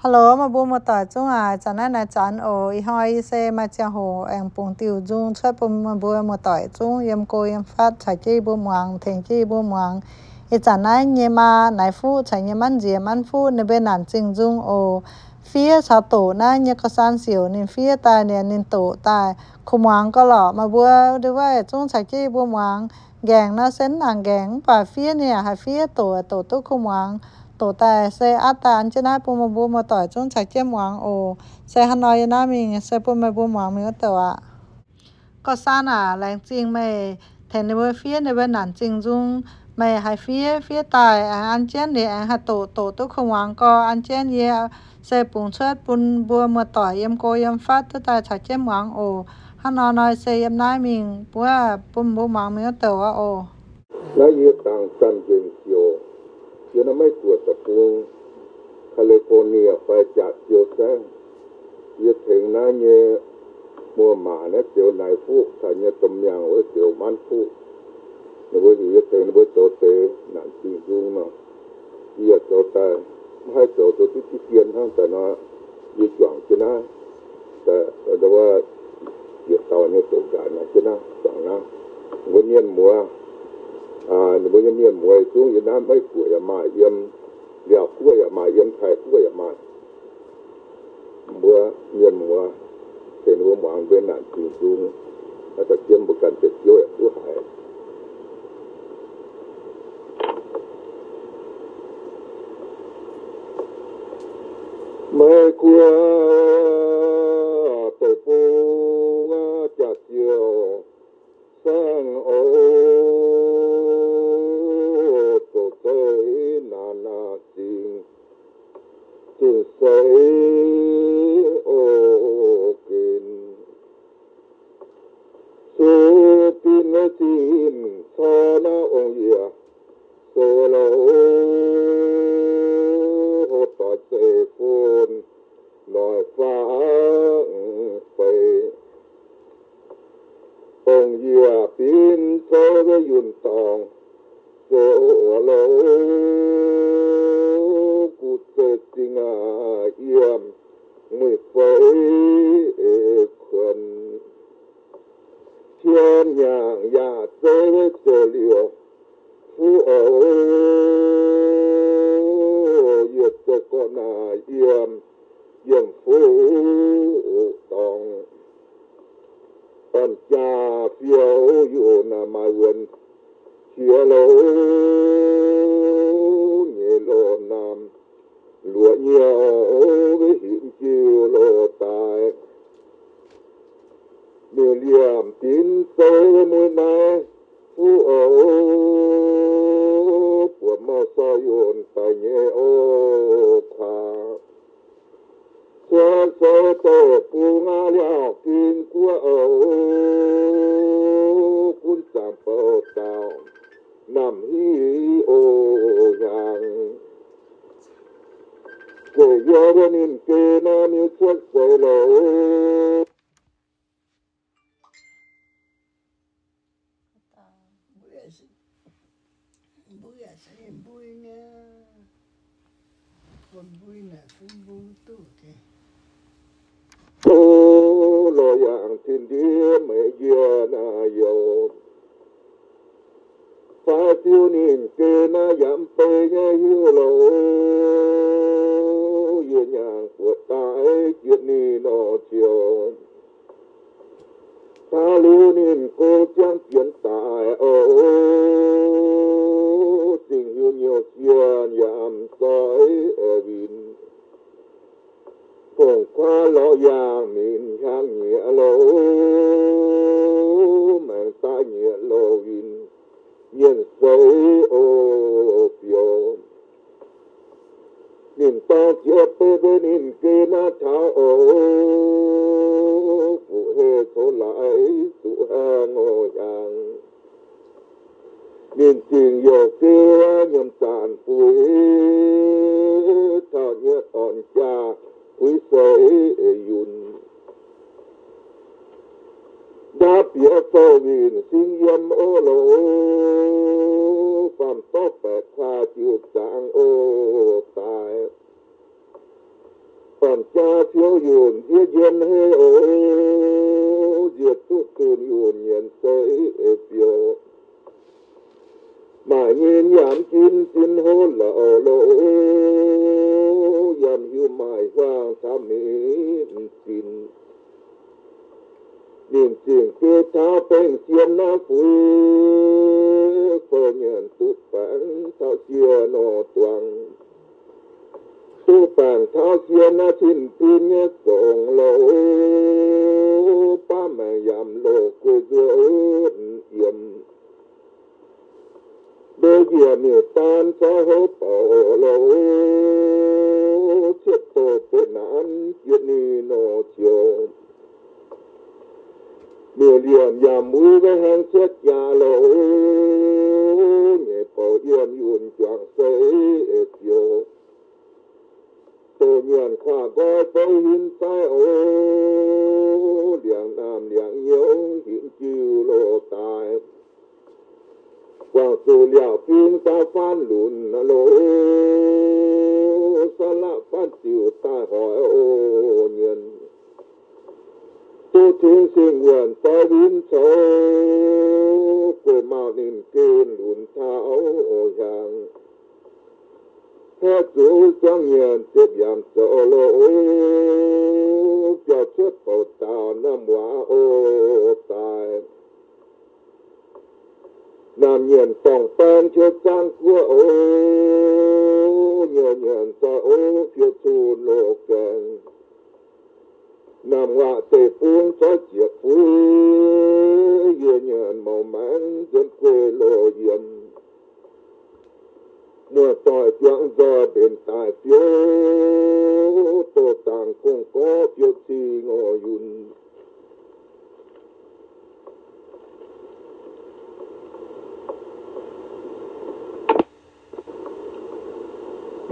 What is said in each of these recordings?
Hello, meih mbuo muoz-doic zungv aac, zanc naaiv naaic zanc oc. Ih hnoi yie se maaih ziangh hoc aengx bungx diuh nzung cuotv bun meih mbuo muoz-doic zungv yiem go yiem fatv caux jienv yie mbuo muangx, tengx jienv yie mbuo muangx. Ih zanc naaiv nyei maa Naaiv Fuqv caux nyei manv nziex Manv Fuqv ninh mbuo naanc zingh nzung oc. Fiev caux doqc naaiv nyei ga'saan siouc ninh fiev daaih, ninh doqc daaih, kuh muangx gauh lorqc. Meih mbuo ndui wuov zungv caux jienv yie mbuo muangx. Nqaengc nor se mv nangc nqaengc, mv baac fiev ninh yaac haih fiev, doqc doqc duqv kuh muangx. Doqc daaih se atv daaih an jienv naaiv bun meih mbuo muoz-doic zungv caux jienv muangx oc. Se hnangv nor yie naaiv mingh se bun meih mbuo muangx mingh wuov douc aqv. Gauh saan aac, laengz zingh meih tengx ninh mbuo fiev ninh mbuo naanc zingh nzung. Meih haih fiev, fiev daaih aengx an jienv ninh aengx haih doqc, doqc duqv kuh muangx gau, an jienv yie se bungx cuotv bun mbuo muoz-doic yiem go yiem fatv duqv daaih caux jienv muangx oc. Hnangv nor hnoi se yiem naaiv mingh wuov bun mbuo muangx mingh wuov douc aqv oc. Naaiv yie dangx Ganh Nquenc Siouc, yie naaiv maiv zuoqc deic-bung, California fai Jaax Ziou Saengv. Yie tengx naaiv nyei muoz-maac naaiv Ziouv Naaiv Fuqv caux nyei domh miangh wuov Ziouv Manv Fuqv. Ninh mbuo heuc yie tengx ninh mbuo zoux deix naanc zingh nzung nor. Yie yaac zoux daaih, maiv haih zoux zoux duqv diqv dien hnangv daaih nor, yie juangc jienv naaiv, ziex dauh nyei doqc nqaaix nor jienv naaiv juangc naaiv. Ninh mbuo mienh muoz, ninh mbuo nyei mienh muoz zungv yiem naaiv Meiv Guoqv yaac maaih, yiem Liaauc Guoqv yaac maaih, yiem Taiv Guoqv yaac maaih. Mbuo mienh muoz tengx ninh mbuo muangx mbuo naanc zingh nzung, naaiv da'jiem mbuo ganh deix ziouv yaac duqv haiz. Meiv Guoqv deic-bung Jaax Ziou Saengv oc, zoux zeiv naanc naanc zingh, zingh seix oc gen. Sueih bin zinh corc naaiv ong-yie zoux loz, hoc doix zeiv fun noic fangx feix. Ong-yie bin zouv yunh dorngx zoux loz, guv zeiv zingh yiem muic feix kuonx. Tien nyaangc yaac zeiv zoux liouc fuqv oc, yie zeiv gorqv naaic yiem, yiem fuqv dorngx. Orn jaa fiou yunh naaic maaih wuonx qiex loz nyei loz-namx, luoqc nyouh hinc jiu loz daaih. Ninh liemh dinx zoux muic naaiv fuqv oc, buoqc mouh sorc yunh daaih nyei oc kuaax. Cuotv seix deic-bung aav liaauh Ging Guoqv oc, gunv zaangc bouh dauh namh hiv oc hnyangx. Gueic yie mbuo ninh geh naaiv niu cuotv seix loz. Mbui yaac se mbui nyei, mbui naaic fun mbui duqv deix. O lorz yangh tin ndiev meix yie naaiv youz, fai fiuv ninh geh naaiv yaac mv bei nyei hiuv loz, yie nyaangh buoqc daaih jiex ninh nor ziouc. Taux liuz ninh go ziangv jienv daaih oc, zingh hiuv nyouh sienh yaac mv zoih winh. Fongc kuaaiv lorz yangh ninh hnyangx nyieqc loz, maengx daaih nyieqc loz winh, mienh seix oc bioux. Ninh dorng jiex bei mbuo ninh geh naaiv taux oc, fuqv heh coux laaix zuqc haengh oc hnyangx. Ninh zingh youh geh nyiemc zanc buix, taux nyieqc dorn jaa puix seix yunh. Ndaav bieqc fouh winh sing yiem oc loz, faam dorv baeqc kuaah jiu zaangc oc daaih. Dorn jaa fiou yunh ndiev njien hei oc, nziex duqv dunh yunh nyienz seix biouc. Maaih nyei yaac mv jin, jin hlo la'oc loh, yaac mv hiuv maaih hiuang caux ninh zinh. Ninh zingh biei taux bengv sien naaiv fuix, fouv nyanc duqv baengc taux sie nor duangx. Duqv baengc taux sie naaiv cin-bin nyei zongc loh, baav maengc yaac mv loh guei nzuonx yiem. Mbuo njiec miuc-daan zoi hlo bouc loh, cietv doz betv naanv jiex ninh nor ziouc. Miuc-liemh yaac muiz mbuo haengh cietv jaax loh, nyeic bouc yiem yunh juangc seix biouc. Doz nyanc kuaah nqoi fouv hinv zaiv oc, liangx naamh liangx nyouz hinv jiu loh daaih. Guangc zuqc liaauc fing daaih faanv lunc loh, saav laqv faanv ziux daaih hoic oc nyienz. Duqv cing sing nyanc zoi win coux, gueic mauh ninh gen lunc taux oc hiaangx. Haeqv zuqc zuangx nyanc ziepc yaac zoux loh, biauv cuotv bouc daauh naamh waac oc daaih. Naamh nyanc dorngc baeng qiu zaang guoqv oc, nyanc nyanc zoi oc fiou cun loh gaengh. Naamh waac deic-bung zoi ziepc fuix, yie nyanc mouc maengx nzuonx guei loh yiem. Muoz-doic juangc nzoih mbenc daaih fiou, doh dangx gong-gorv fiou cing oc yunh.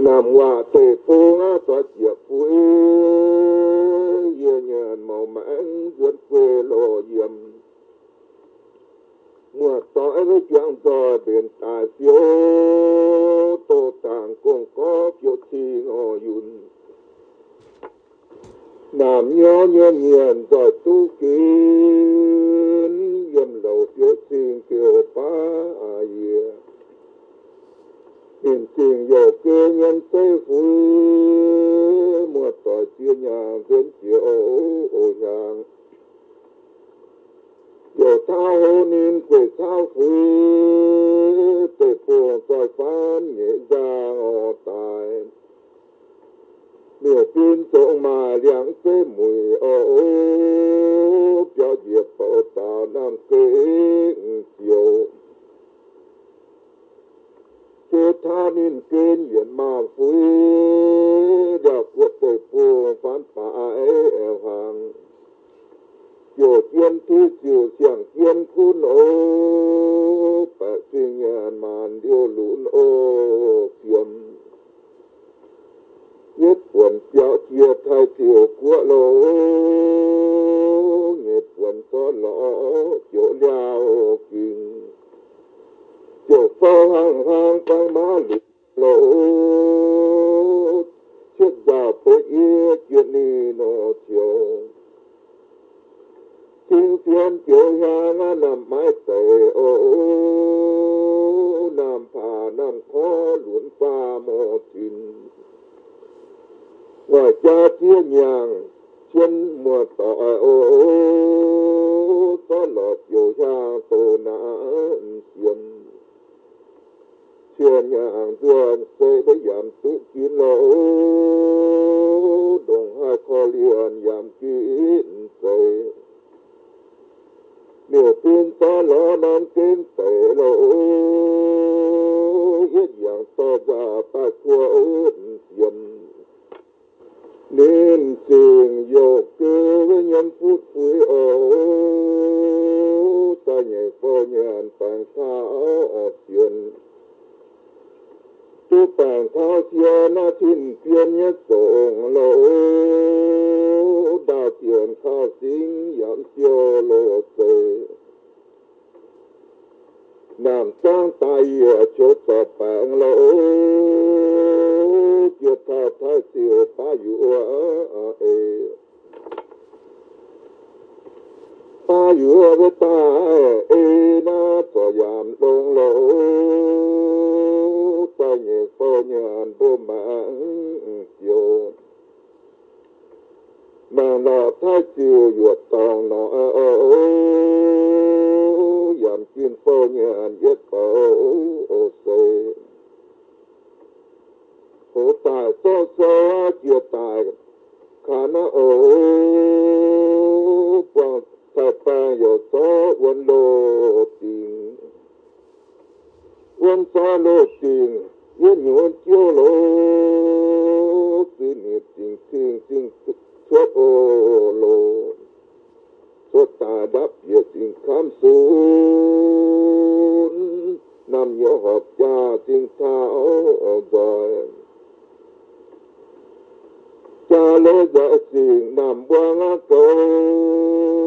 Naamh waac deic-bung aqv, zoi ziepc fuix, yie nyanc mouc maengx nzuonx guei loh yiem. Muoz-doic wuov juangc nzoih mbenc daaih fiou, doh dangx gong-gorv fiou cing oc yunh. Naamh nyouz nyei mienh nzoih duqv ginv, yiem louc fiou cing fiou baav aqv yie. Ninh zingh youc geh nyiemc zeiv fuix, muoz-doic ziex nyaangc nzuonx jiex oc hiaangx. Youc tauv hlo ninh gueic cauv fuix, deic-bung zoih faanv nyeic nzaang oc daaih. Miuc bin zongc maaih liangx zeiv muic oc, biaux njiec bouc daaux naamh gengh ziouc. Jiex taux ninh gen yietc maauh fuix, liaauc guoqv deic-bung faanv baaix hmuangx. Jouc jien tuix ziouc siang-jien gunv oc, baeqc fingx nyanc maanc liouh lunx oc fiem. Yietv buonc biaux jiex taaih ziouc guoqv loh, nyeic buonc zorqv lorz joux liaauh gingx. Ziouc fouv hlang-hlang bangc maav lunx loh, cietv nzauh beiv yie jiex ninh nor ziouc. Cing fienx joux hiaang aqv, naamh maiv zeiz oc, naamh paac naamh korv lunx faam oc zinh. Ngoic jaa ziex nyaangc cien muoz-doic oc, zorqv lorz joux hiaang doh naaiv siemx. Cien nyaangc nzuonx seix mbuo yaac duqv ginv loh, ndongc haaix korv-lienh yaac ginv zeiz. Miuc-bin zorqv lorz norm gen deic loh, yietv yangh dorh nzauh daaih kuo siemx. Ninh zingh youc geh wuov nyiemv futv fuix oc, daaih nyeic fouv nyanc baengc taux sienx. Duqv baengc taux sienx naaiv tin-bien nyei zongc loh, ndaauh zienh kaux singx yaac siou loh zeiz. Naamh zaangv daaih yiec qiu zorc baengx loh, jiex Taaix ziouc baav yuoqc ei, baav yuoqc wuov daaih ei naaiv zorc yaac longx loh, daaih nyei fouv nyanc mbuo mangc ziouc. Mangc nor taaix ziouc yuoqc dorngc nor, yaac jin fouv nyanc yietv bouc seix. Hoz daaih zorqv sou jiex daaih kaax naaiv oc, buangh taaih baengh yaac zorqv wuonx loz-dingc. Wuonx zorqv loz-dingc, yie nyuoz jouv loz, zuiz nitc zingh cing zingh cuotv oc loz. Cuotv daaih ndapv bieqc zingh kamv sun, naamh nyouz horpc jaax zingh taux nzoih. Jaax leiz nzoih zingh naamh mbuangz aqv gouv,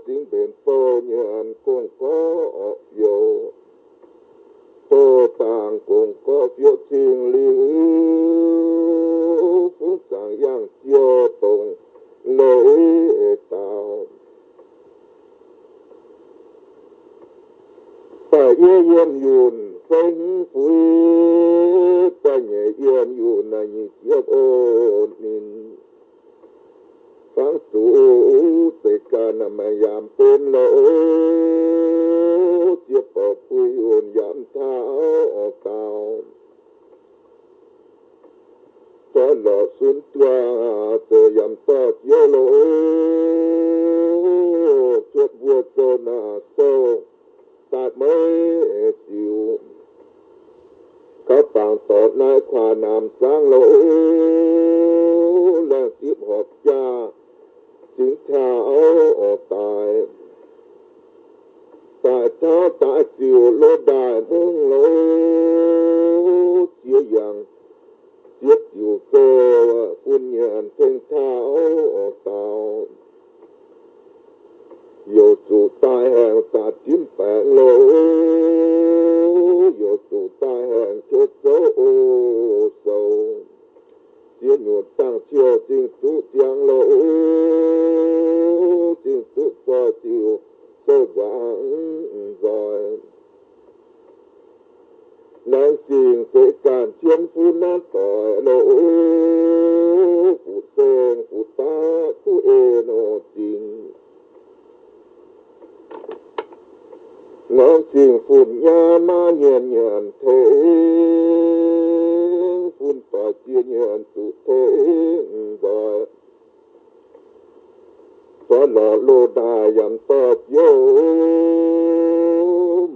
zingh mbenc fouv nyanc gong gorqv orqc fioux. Doz dangh gong gorqv fioux cing liuz, fungx zaangc yangh ziouc dongh leiz daauh. Daaih yie yiem yunh fei hmz fuix, daaih nyeic yiem yunh naaiv nyic ziepc oc ninh. Fangx zuqc zeiz ganh maaih yaac benx loh, ziex bouc puix yunh yaac taux daauh. Zorqv lorqc sun duangh zoux yaac dorh jiex loh, cuotv mbuo zoux naaiv sou daaih maiv ziux. Gauv bangc dorc naaiv kuaaic naamh zaangv loh, laengh zipv horpc jaax zingh taux daaih. Daaih taux daaih ziouc lo ndaaih mungv loh, ziex yangh ziex diuc gouv fun nyanc tengx taux daauh. Youc zuqc daaih haengh zaqc jimv baengx loh, youc zuqc daaih haengh qouv zouv oc sou. Ziex nyutc dangh ciouh zingh duqv ziangx loh, zingh duqv zoih ziouc sou nzaangc nzoih. Laengz zingh zeiz ganh cien fun naaiv doic loh, fuqv seng fuqv daav duqv ei nor zingh. Laengz zingh fun nyaah maav nyienc nyanc tengx, fun doic ziex nyanc zuqc tengx nzoih. Zoih lorqc loz-ndaaih yaac dorh jiex,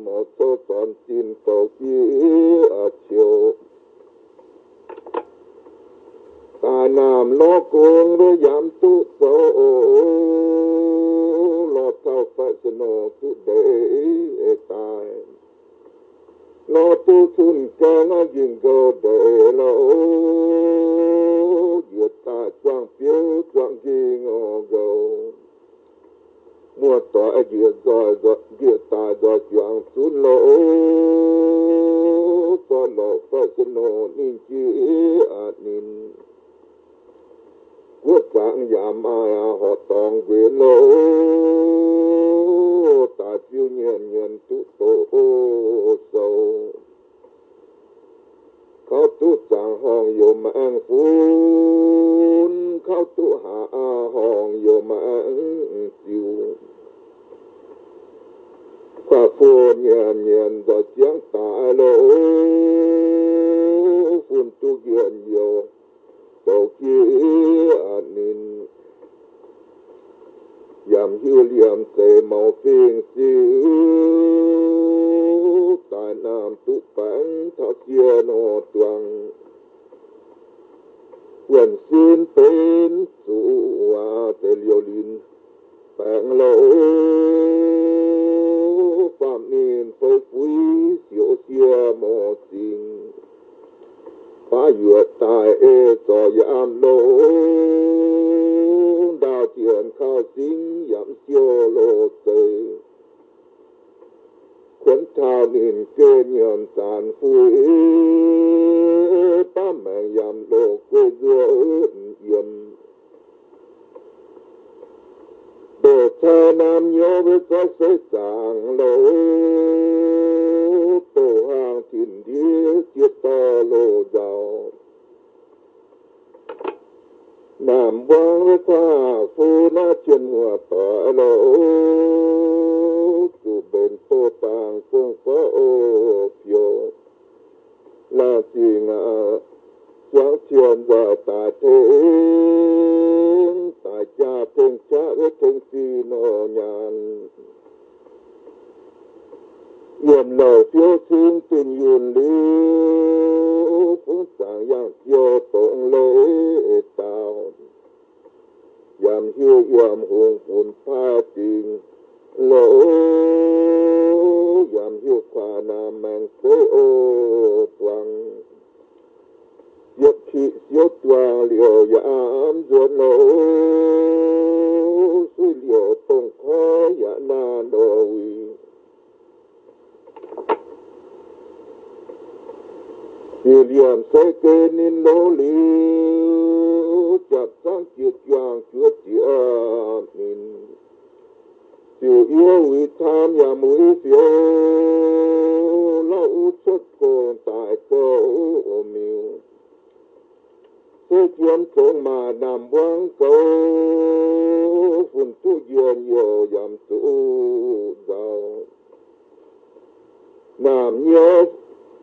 maux cou zornc zinh douc jiex aqv ciouc. Daaih naamh lorz gong wuov yaac duqv zoux, lorz taux faix se nor duqv ndeic daaih. Lorz duqv cun gaeng naaiv njien-ngouh ndeic loh, njiec daaih zuangx biouv zuangx njing oc nqouh. Muoz-doic njiec nzoih, njiec daaih nzoih juangc zunv loh, zoih lorqc faix se nor ninh jiex aqv ninh. Guoqv zaangc yaac maaih horqc dorngx nquenx loh, daaih fiuv nyienc nyienc duqv doqc sou. Kauv duqv zaangc horngh youc maaih aengx fun, kauv duqv haax horngh youc maaih aengx ziux. Kuaaiv fun nyienc nyienc nzoih ziangv daaih loh, fun duqv njienv youc douc jiex ninh. Yaac hiuv liemh zeiz maux fingx ziux, daaih naamh duqv baengx taux sie nor duangx. Wuonh sin benx zuqc waac deix liouh linz baengx loh, faam ninh fei fuix siouc sie mor zingh. Baav yuoqc daaih ei zorc yaamv loh, ndaauh dienx kauh singx yaac siou loh zeiz. Kuonx taux ninh geh nyiemc zanc fuix, baamv maengx yamc loz gueiv nzuov yiem. Doqc cai naamh nyouz mbuo zorqv seix zaangc loz, doqc haangh tin ndiev jiex dorh loz nzauh. Naamh mbuangz wuov kuaah fu naaiv cien muoz-doic loz, zuqc mbenc doz-baangc gong gorv o piou. Laangh zingh aqv, zuangx cien nzoih daaih tengx, daaih jaa tengx qaqv wuov tengx zinh nor nyaanh. Yiem louc biouv cingv dunh yunh liuz, fungx zaangc yangh ziou dongh leiz daauh. Yamh hiuv yiem hungh funx paaiv dingc loz, yamh hiuv kuaaiv naamh maengx zeiv o buangh. Ziepc qiqv siouv duangh liouc yaac nzuonx loz, suiv liouc dongh koiv yaac naanh loz wuic. Ziux liemh seix gen ninh loz liuz, japc zangv jiex juangc juov jiex ninh. Ziux yie wuic taam yaac muic fioux, lauh uv cuotv gong daaih gouv miuc. Seix jiem zongx maaih naamh mbuangz goux, fun duqv njien-youh yaac zuqc nzauh. Naamh nyouz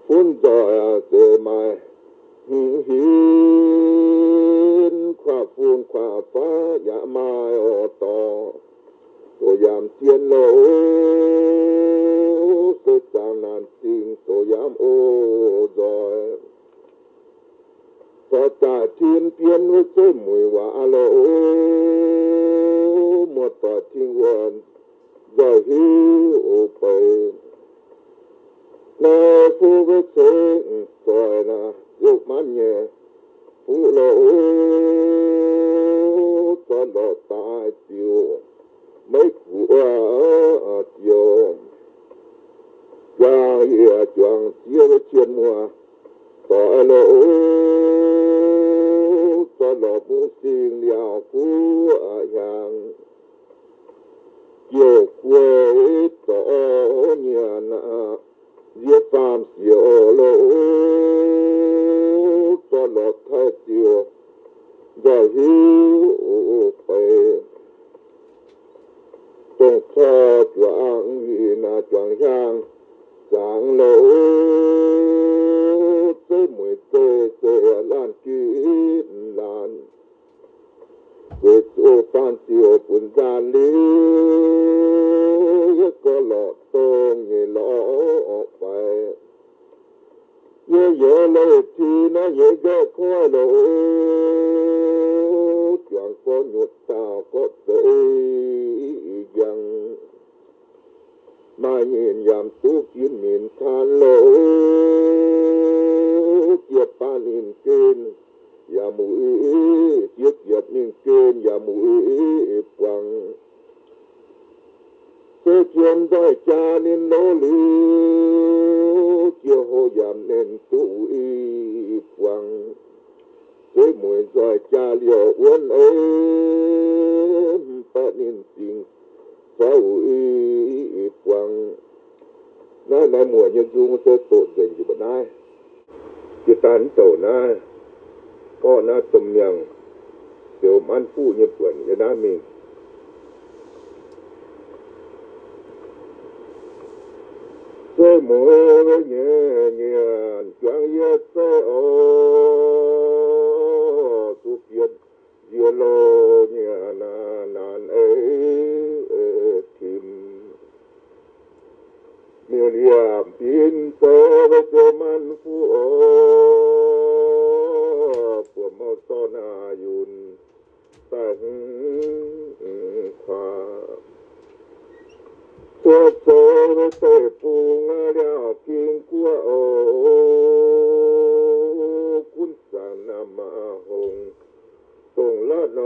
fun nzoih zeiz maaih hmz hinv, kuaaiv fun kuaaiv faav yaac maaih oc dorh. Doqc yaac zien loz, seix zaangc naanc zingh doqc yaac o nzoih. Zoux daaih tin bienh wuov zeiv mueiz waac loz, muoz-doic tin wuonh nzoih hiuv oc beic. Naaiv fuqv wuov ceix doic naaiv ziouc maanv nyei fuqv loz, zorqv lorqc daaih ziouc maiv guqv ziouc juangc yie juangc ziex wuov cien muoz-doic loz, zorqv lorqc mungv sing liaauc guoqv hiaangx. Jiouv guei zorqv nyanc nziex faam siec loz, zorqv lorqc taaih ziouc nzoih hiuv beic. Dongh corc juangc winh juangc hiaangx zaangc loz, zeiv mueiz zeiv zeiv laanh gitv laanh. Weic zuqc faanh ziouc bun nzaanh liuz, yie gorx lorqc dongh nyei lorqc faix. Yie youz leih ti naaiv nyei nqaeqv koiv loz, juangc gorx nyutc dauh gorqv zeiv njang. Maaih nyinh yaac duqv ginv minc taan loz, jiex baan ninh gen yaac muic, jiex ziepc ninh gen yaac muic buangh. Se jiem nzoih jaa ninh loz liuz, jiex hoqc yaac ninh duqv wuic buangh. Zeiv mueiz nzoih jaa liouh wuonv ei, mv baeqv ninh zingh zorqv wuic buangh. Naaiv naaiv muoc nyei nzung se doqc nzengc njiec mbuo naaiv. Jiex daaih mv douc naaiv, gorqv naaiv domh miangh, ziouc manv fuqv nyei buonc yiem naaiv mingh. Zeiv mueiz nyei nyanc juangc yie zeiv oc, zuqc bietc nziex loz nyei naanc naanc ei tim. Miuc-liepc binc zoux weic zuqc manv fuqv oc, buoz mouh zorqv naaic yunh daaih hmz kuaax. Cuotv seix weic deic-bung liaauh ging guoqv oc, gunv zaangc naamh maah hongx dongh latv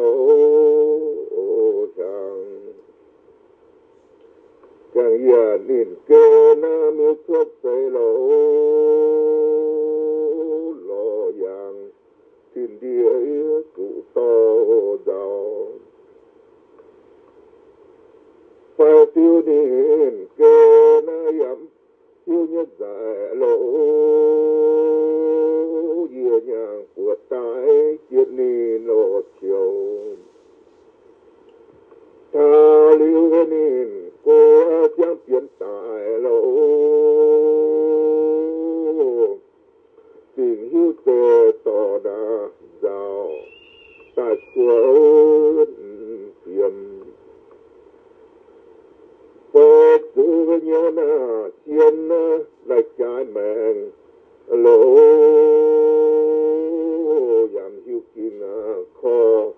oc hiaangx. Jangx yienc ninh gen naaiv miuc cuotv seix loz, lorz yangh ndie zuqc dorh nzauh. Fai fiuv ninh geh naaiv yaac hiuv nyei nzaic loh, yie hnyangx buoqc daaih jiex ninh loh qiuc. Taux liuz ninh go ziangv bienx daaih loh, zingc hiuv deix dorh naaiv nzauh daaih kuonx fiem. Fai zuqc nyei naaiv zien naaiv jaaix maengx loh, yaac hiuv ging korv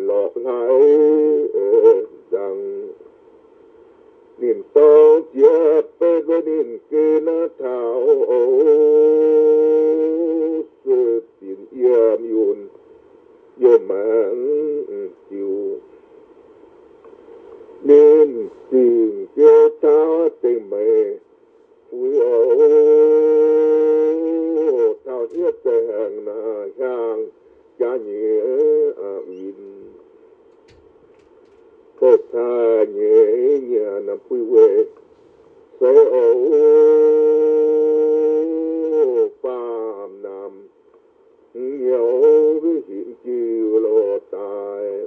lorqc hlaaix nzangc. Ninh dorng jiex benx wuov ninh geh naaiv taux, se binc yiem yunh youh maengx ziux. Ninh zingc biouv taux dengh meix fuix oc, taux hniev deix haengh naaiv hiaang jaax nyei win. Bouh cai nyei nyanc puix weic seix oc, faam naamh hnyouv hinc jiu loh daaih.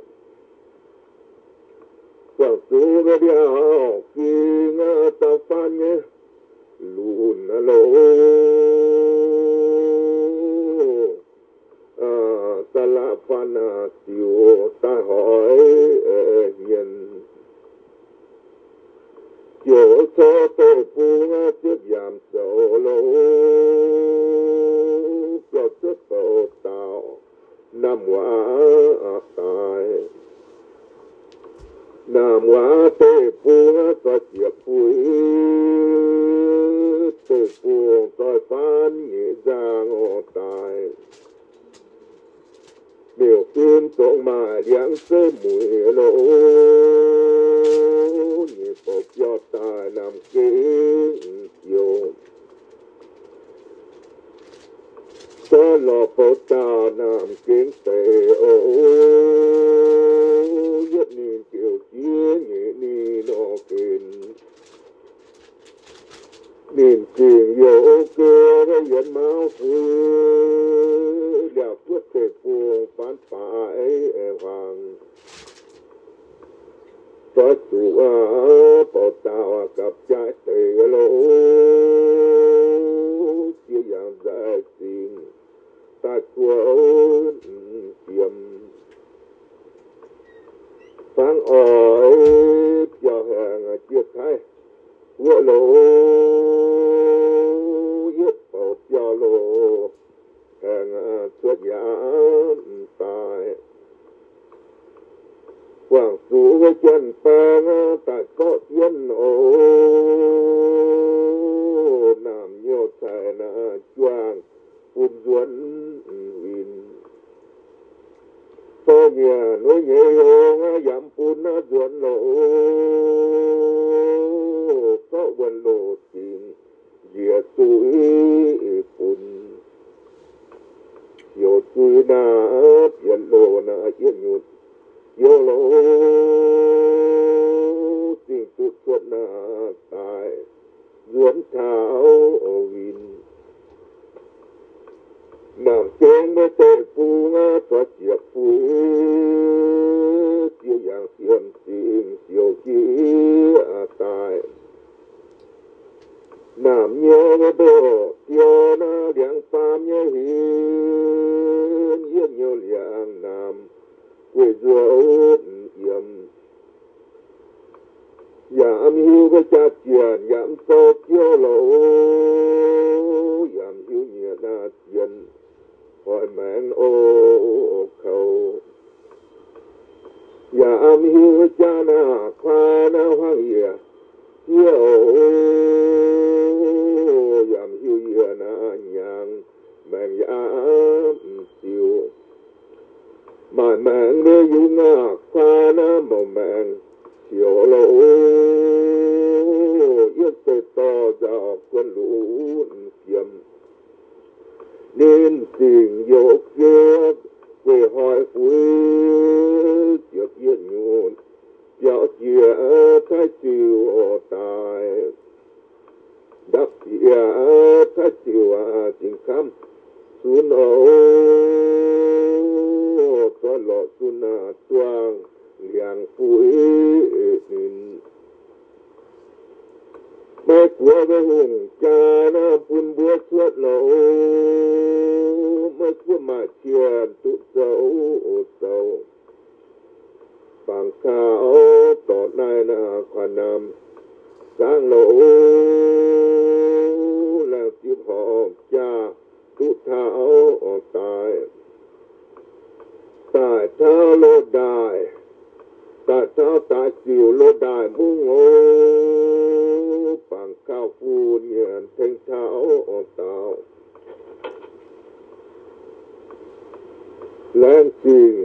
Guangc zuqc liaauh ging daaih faanv nyei lunx loh, daaih la'faanh ziux daaih hoic hmien. Ziouc cor deic-bung ziepv yaac zoux loh, biauv cuotv bouc dauh naamh waac daaih. Naamh waac deic-bung zoi ziepc fuix, deic-bung zoi faanv nyeic nzangc daaih. Miuc-fim zongc maaih liangx zeiv mueiz loh, nyeic bouc biauv daaih naamh gengh ziouc zorqv lorh bouc dauh naamh gengh deix oc. Yietv ninh ziouc jiex nyeic ninh nor gen. Ninh zingc youh geh yienx mauv fuix, liaauh guotv deic-bung faanv baaix huaang. Zoix zuqc bouc dauh gapv jaaix deix loh, ziex yangh nzaih zingh daaih kuonx fiem. Fangx oix biauv haengh jiex taiv guoqv loh, yietv bouc biauv loh haengh cuotv yaac daaih. Guangc zuqc wuov janx baeng daaih zorqv jienv oc, naamh nyouz cai naaiv juangc bun nzuonx win. Zorqv nyanc wuov nyei hngongx yaac bun naaiv nzuonx loh, zorqv wuonh loh dingc njiec zuiz bun. Youc zuiz naaiv bienx loh naaiv yietv nyutc youh loh, zingh duqv cuotv naaiv daaih nzuonx taux win. Naamh gengh wuov deic-bung aqv, zoix ziepc fuix, ziex yangh siemv zingh siouc jiex daaih. Naamh nyouz wuov ndoqv biouv naaiv liangx faam nyei hinc, yietv nyouz liangx naamh gueic nzuonx yiem. Yaac mv hiuv wuov jaax zienc yaac mv zorqv jiouv loh, yaac mv hiuv nyiec naaiv zien hoic maengx oc koux. Yaac mv hiuv wuov jaax naaiv kuaaiv naaiv hmuangv yiec jiex oc, yaac mv hiuv yie naaiv hnyangx maengx yaac mv ziux. Maaih maengx nyei yungz aqv, kuaaiv naaiv mouc maengx ziouc loh, yietv deix dorh nzauh guon lunx fiem. Ninh zingc youh geh Hnoi fuix ziepc yietv nyutc, biaux jiex taiv ziux daaih. Ndapv bieqc taiv ziux zingh kamv zunv oc, zorqv lorqc zunv duangv liangx fuix ninh. Maiv guoqv maiv hungh jaa naaiv bun mbuo cuotv loz, maiv guoqv maaih cien duqv zoux zoux. Bangc kaux dorc naaiv naaiv kuaaiv namx zaangv loz, laengz zipv horngh jaa duqv taux daaih. Daaih taux loz ndaaih, daaih taux daaih ziux loz ndaaih mungv oc. Bangc kaux fun nyanc tengx taux daux. Laengz zingh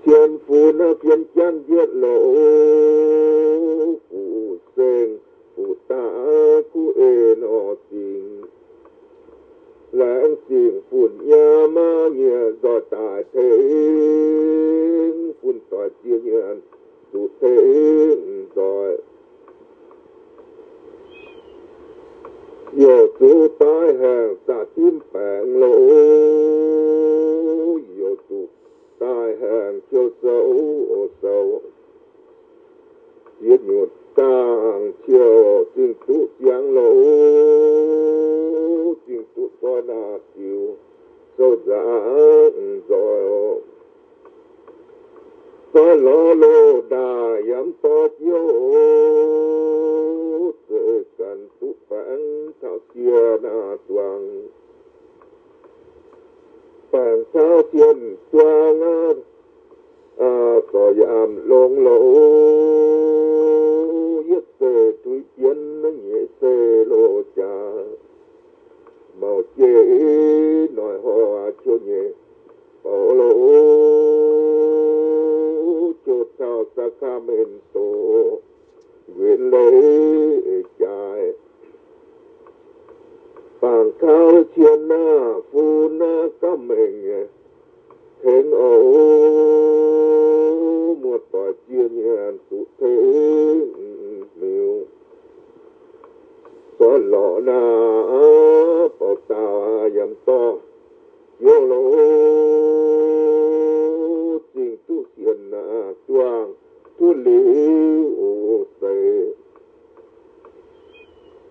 cien fun naaiv fiem janv njietv loz, fuqv seng fuqv daaih kuv en oc zingh. Laengz zingh fun nyaam nyieqc nzoih daaih tengx, fun doic ziex nyanc zuqc tengx nzoih. Youc zuqc daaih haengh zaqc dimv baengx loz, youc zuqc daaih haengh qiu sou sou. Ziex nyutc dangh qiu zingh duqv ziangx loz, zingh duqv zorqv naaiv ziux sou nzaangc nzoih. Zorqv lorz loz ndaaih yaac mv dorh jiouv, zeiz zanc duqv baengc taux sienh duangh. Baengc taux sienh duangh, zorc yaac longx loz, yietv se tuix jienv nyeic se loz jaax. Mauc jeiv noic horc qiu nyeic bouc loz, qiu taux saa kaa mengh doqc nquenx leiz jaaix. Bangc kaux cien naaiv fun naaiv gauh mengh nyei tengx oc, muoz-doic ziex nyanc zuqc tengx hmiuz. Zorqv lorqc naaiv bouc dauh yaac mv dorh jiouv loz, zingh duqv sienh duangh tutv liuz seix.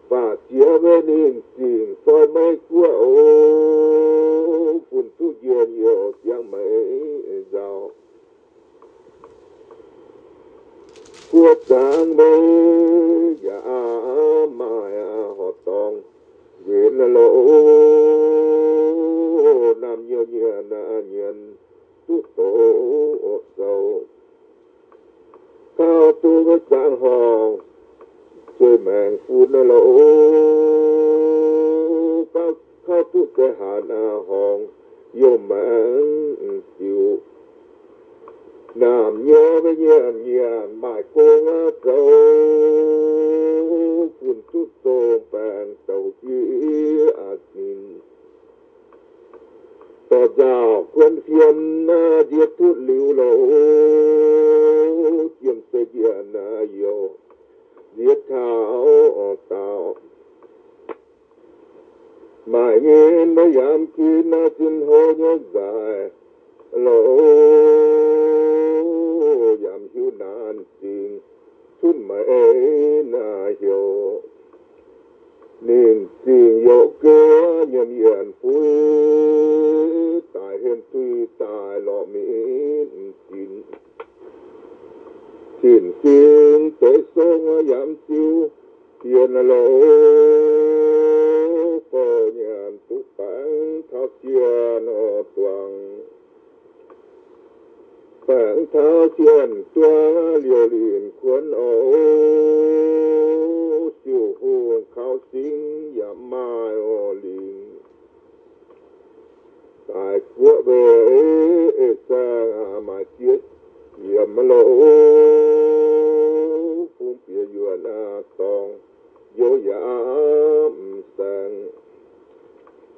Baac ziex mbuo ninh zingh zoi maiv guoqv oc, fun duqv njien-youh ziangh maiv nzauh. Guoqv zaangc mbuo yaac maaih horqc dorngx nquenx loz, naamh nyouz nyanc nyanc duqv doqc zoux. Taux duqv zaangc horngh zueih maengx fun loz, gauh kaux duqv zeiz hanc horngh youh maengx ziux. Naamh nyouz maiv nyanc nyanc maaih gong zoux, fun duqv zong baengc douc jiex aqc ninh. Dorh nzauh kuonx fiem naaiv nziex tutv liuz loz, jiem se njiec naaiv youh nziex taux daux. Maaih nyei maiv yaac mv ginv naaiv zinh hlo nyei nzaaih loz, yaac mv hiuv naanc zingh cunv maiv eix naaiv heuc. Ninh zingh youc geh nyiemc yienc fuix daaih, hlen tuix daaih lorqc minv ginx. Tin fingx deix song yaac mv ziux dien loz, gorx nyanc duqv baengc taux sienh duangh. Baengc taux sienh duangh liouc linc kuonx oc, siouc hungh kaux singx yaac maaih oc lingc. Daaih guoqv mbuo eix saeng maaih ziex yiemc loz, fungx bieqc yuoqc dorngx, njoux yaac mv saeng.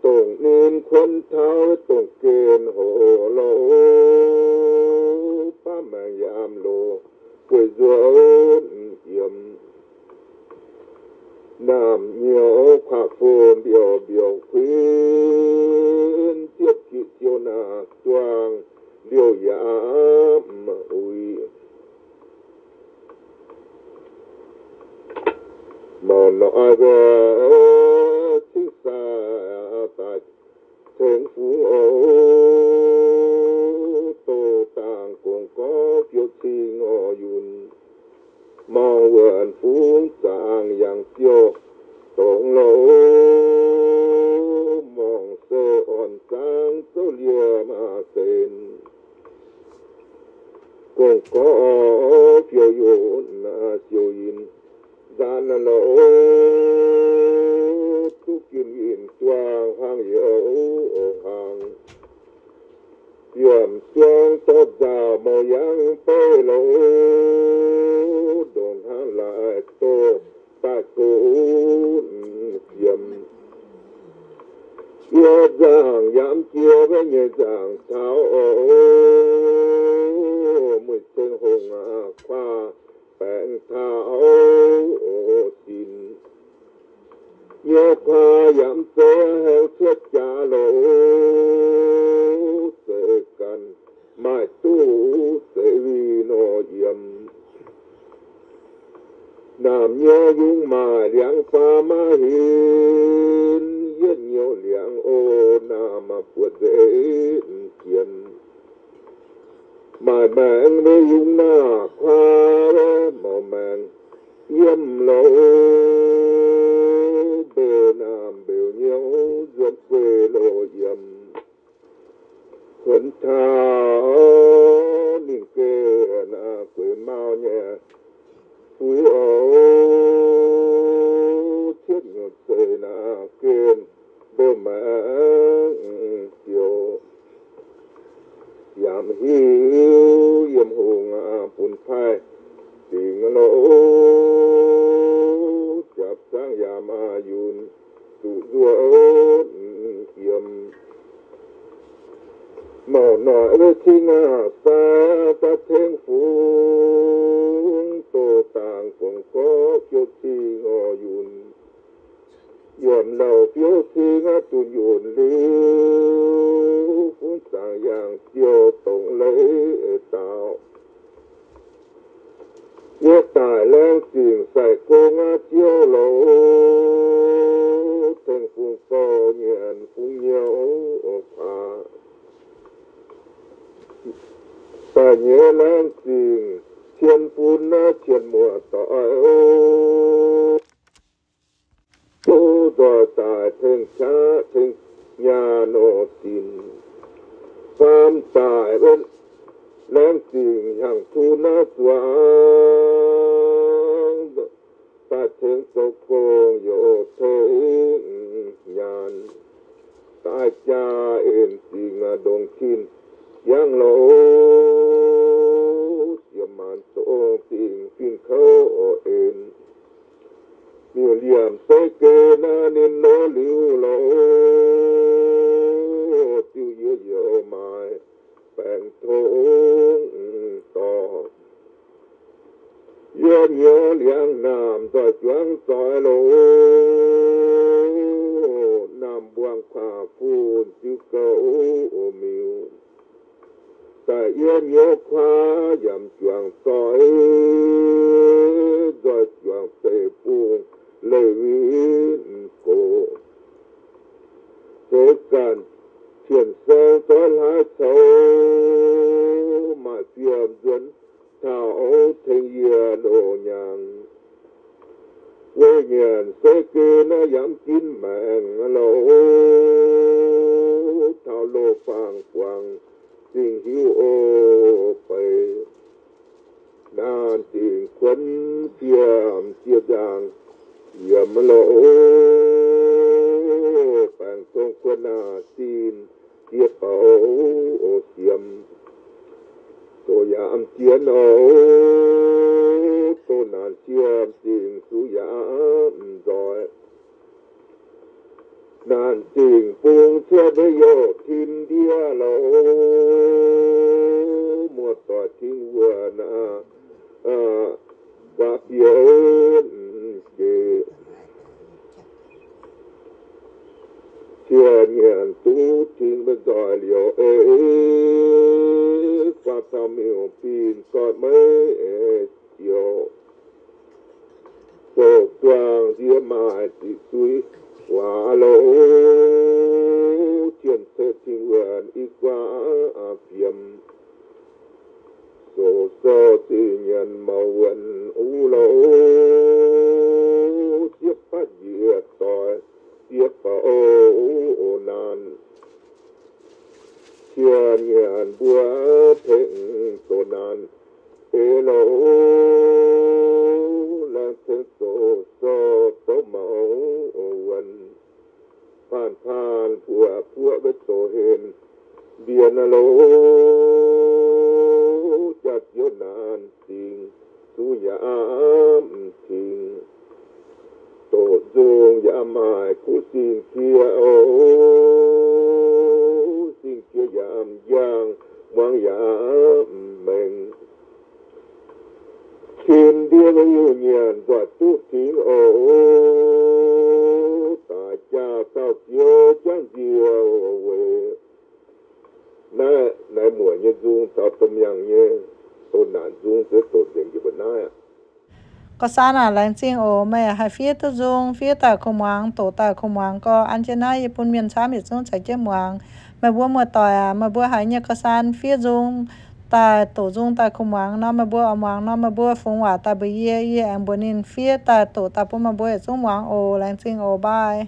Dongh ninh kuonx taux dongh gen hoc loz, Uix mauc noic wuov cingv sai daaih tengx fungx oc, doh dangh gong gorv fiou cing oc yunh. Mangc wuonc fungx zaangc yangh ziouc dongz loh, mangc se orn zaangc zouv liemh sen. Gong gorv fiou yunc siou yinh nzanc loh, duqv ginv yinh duangh hlang youz hlang. Biomv zuangx dorh nzauh mouc yangh beiv loh, ndongc hnangv laaix doh daaih gunv ziemx. Yie nzaangc yaac mv jiex, mbuo nyei nzaangc taux oc, mueiz ceng hungh aqv, kuaah baengc taux oc sin. Nyei kuaah yaac mv zeiz haengx cuotv jaax loh, zeiz ganh maaih duqv zeiv win nor yiem. Naamh nyei yungz maaih liangx faam maiv hinc, yietv nyouv liangx o, naamh buoqc nzengc jienv. Maaih maengx nyei yungz naaiv kuaah mauc maengx yiem loh, mbeux naamh mbeux nyouv nzuonx guei loh yiem. Kuonx taux ninh geh naaiv gueix mauv nyei fuix oc, cietv nyutc zeiv naaiv gen mbeux maengx ziouc yaac hiuv yiem hungh bun paaiv dingc loh, japv zaangv yaac maaih yunh zuqc nzuonx yiem. Mauc noic wuov cingv aqv, sai daaih tengx fungx doh dangh gong gorv fiou cing oc yunh. Yiem lauh fiou cing aqv, dunh yunh liuz, fungx zaangc yangh ziouc dongz leiz daaux. Yie daaih laengz zingh sai gong aqv, ziouv loh, tengx fungx dorh nyanc fungx nyouz paax. Daaih nyei laengz zingh cien bun naaiv cien muoz-doic oc. Nzoih daaih tengx qaqv tengx nyaanh oc sin. Faam daaih laengz zingh hnyangx-tun naaiv zuangx, daaih tengx zoux gong youz tengx nyaanh. Daaih jaa en zingh ndongc tin jangv loh, ziepc maanc dongh dingc fin kouv oc en. Miuc-liemh seix gen naaiv ninh lorz liuz loh, ziouc yie youz maaih baengc tongx dorh. Yie nyouz liangx naamh nzoih juangv zoih loh, naamh mbuangz kuaah fun ziux gouv miuc. Daaih yie nyouz kuaah yaac juangc zoih, nzoih juangc deic-bung leih win gox. Zoux ganh cien saeng zoih hlaaix coux, maaih fiem nzuonx taux tengx yie loz-hnyangx. Weic nyanc seix gen naaiv yaac mv ginv maengc loh, taux loz-bang buangh zingh hiuv o beiz. Naanc zingh kuonx fiem jiex nzaangc yiemx loh, baengc zong kuonx naanc zinh jiex bouc o siem. Doz yaac mv jienv oc, doz naanc siem zingh zuqc yaac mv nzoih. Naanc zingh bung cuotv mbuo youh tin ndiev loh, muoz-doic tin wuonh aqv, guaav biouv jiex. Cie nyanc duqv tin mbuo nzoih liouh ei, guaav Caux miuc-binh goiv meiv eix ziouc, zoux duangh ndiev maaih ziqc zuiz waac lo. Tien ceqv cing wuonc i guaav fiemx, zoux sorh zinh nyanc maux wuonc uv lo. Sieqv fatv njiec doic, sieqv faaux o, o naanc. Tien nyanc mbuo tengx zoux naanc eix lo. Laengz ceng zoux sorh dov maux wuonc, paanh paanh buoqc buoqv weic zoux henv mbienx lo. Jaax ziouv naanc zingx, zuqc yaac m'tingx. Doqc nzung yaac maaih kuv sing qiex o, sing qiex yaac m'jangc, muangx yaac m'mengh. Tim ndiev yiuh nyanc nzueic duqv tingx o, daaih jaax caux ziouv jangv nzie weic. Naaiv, naaiv muoc nyei nzung caux domh miangh nyei doh naanc nzung se doqc nzengc njiec mbuo naaiv aqv. Gauh saan aac, laengz zingh oc. Meih haih fiev duqv nzung, fiev daaih kuh muangx, doqc daaih kuh muangx, gauh an jienv naaiv yie bun mienh camv yietc zungv caux jienv muangx. Meih mbuo muoz-doic aac, meih mbuo haiz nyei gauh saan fiev nzung daaih, doqc nzung daaih kuh muangx nor, meih mbuo oix muangx nor, meih mbuo fungx waac daaih mbuox yie, yie aengx mbuox ninh fiev daaih doqc daaih bun meih mbuo yietc zungv muangx oc. Laengz zingh oc, bye.